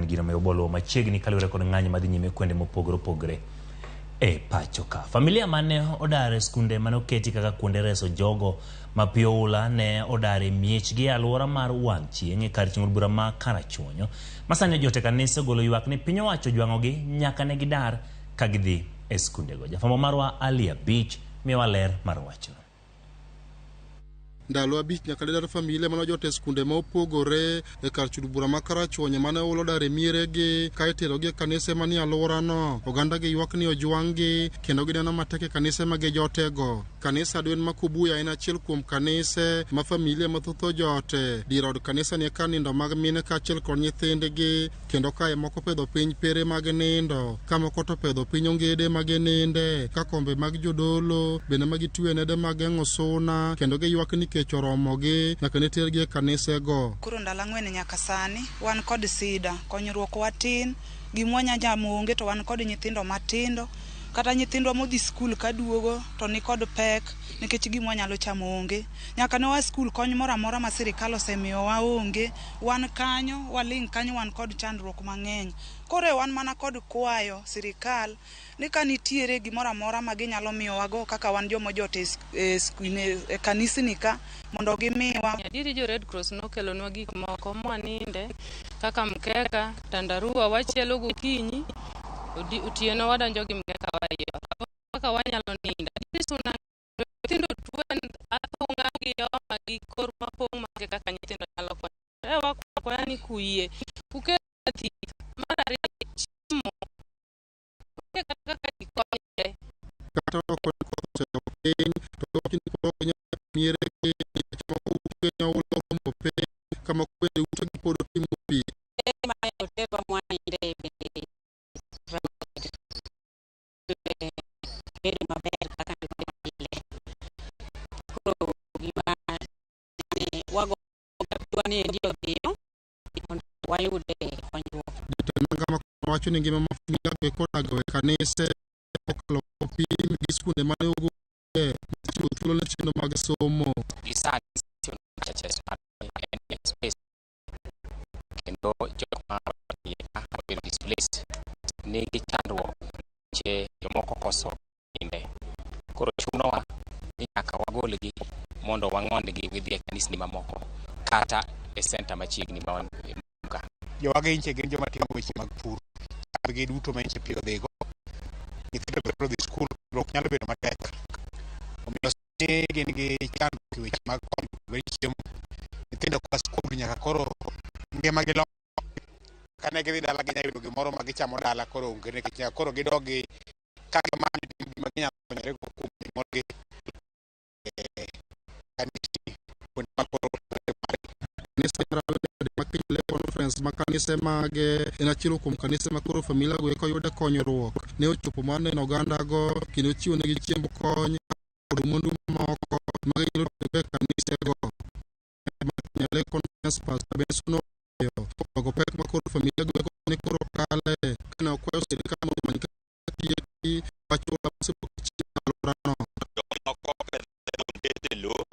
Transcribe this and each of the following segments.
en gino ma iboluwo machiegni kaluwore kod ng'anyo madhi nyime kuonde mopogore opogore e pacho ka. Familia mane odar e skunde mane oketi kaka kuonde reso jogo ma piyo oula ne odar e miechgi e alwora mar wang' chieng' e kar chung' od bura ma Karachuonyo ma sani jote kanise ogolo ywak ni piny owacho ojwang'ogi nyaka ne gidar ka gidhi e skundego. Jafwambo marwa Ali Abich miyowa ler mar wachno. Ndalo 5 nyaka ne dar familia mane ojot e skunde ma opogore e kar chud bura ma Karachuonyo mane oula odar e mieregi ka iterogi e kanise manie alworano. Oganda gi ywak ni ojwang'gi kendo gineno matek e kanise ma gijotego. Kanisa Adwen ma Kubuya en achiel kuom kanise ma familia mathoth ojote. Dier od kanisa ni e kar nindo mag mine kaachiel kod nyithindgi kendo kae moko pedho piny pere mag nindo, ka moko to pedho piny ongede ma gininde, ka kombe mag jodolo bende ma gitwe nede mag geng'o suna, kendo giywak ni kech oromogi nyaka ne tergi e kanisego. Koro ndalo 4 nyaka sani wan kod sida, konyruok wa tin, gima wanya chamo onge to wan kod nyithindo matindo. Kata nyithindwa modhi skul kaduogo to nikod pek nikech gima wanyalo chamo onge. Nyaka ne waa skul kony moro amora ma sirikal osemiyowa onge. Wan kanyo, waling' kanyo wan kod chandruok mang'eny. Koro e wan mana kod kwayo sirikal ni ka nitiere gimoro amora ma ginyalo miyowago kaka wan joma ojot e, e kanisni ka mondo gimiwa. Adieri jo Red Cross nokelonwa gik moko mwaninde kaka mkeka, tandarua wachielo gokinyi, otieno wadonjo gi mkeka wa ei ot. Kaka wanyalo nindo. Adieri suna nyithindo tuo athung'a gi homa gi kor mapong' maonge kaka nyithindo nyalo konyo. E wakwaya ni kuyie ukel thieth. Mar ariyo chiemo. Onge kata kaka ji konyre. Kata oko ni koth osedok piny to giwacho ni koro ok ginyal mieregi nikech moko ute ne oula orombo piny ka moko bende utegi pod otimo pi. Otelwa mwaninde bende bedo maber kaka pile. Koro gima wago ni endi odhiyo mondo wayude konyruok. Jatend nanga ma wacho ni ngima ma familia go eko odago e kanise kokalo pim gi skunde mane ogole chiwo thuolo ne chenro mag somo. Gi sani churches space kendo jok ma obedo displaced nigi chandruok che jomoko koso ninde. Koro chunowa ni nyaka wagolgi mondo wang'ondgi gidhi e kanisni mamoko kata e center machiegni ma wan ka. Jowaginche gin joma timo weche mag pur. Chambgi duto ma nyiche pi odhigo. Nyithindo be koro dhi skul, ok nyalo bedo matek. Omiyo sani gin gi chandruok e weche mag konyruok gi chiemo. Nyithindo koa skul nyaka koro ngimagi lokre. Kane gidhi dala ginyalo yudo gimoro ma gichamo dala koro onge nikech nyaka koro gidog gi ka gimanyo gima ginyalo konyorego kuom jonyuolgi e kanisni kuonde ma koro Kanisa mar Our ma Kenya Conference ma kanise mage en achiel kuom kanise ma koro familia go eko yude konyruok. Ne ochopo mar neno ogandago kendo chiwo negi chiemb kony kod mwandu mamoko ma ginyalo tiyogo e kanisego. Mar Kenya Conference Pastor Benson Oyo ogo pek ma koro familia go eko ne koro kale kane okwayo sirikal mondo omany kaka tieki wach oula mosebok chien e alworano. Jomoko opedho e lowo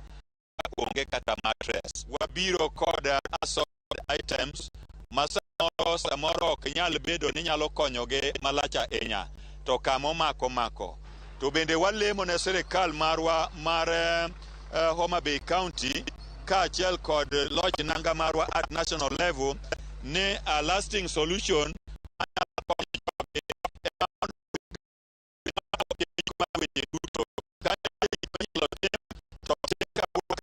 onge kata mattress. Wabiro kod assorted items ma samoro samoro ok nyal bedo ni nyalo konyogi malach ahinya to kama omako mako. To bende walemo ne sirikal marwa mar Homa Bay County kaachiel kod loch nanga marwa at national level ni a lasting solution manyalo konyo jogi ema mondo weche duto ka inyalo tim to tim kaluwore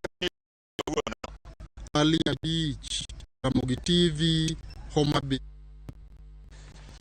Ali Abich, Ramogi TV, Homa Bay.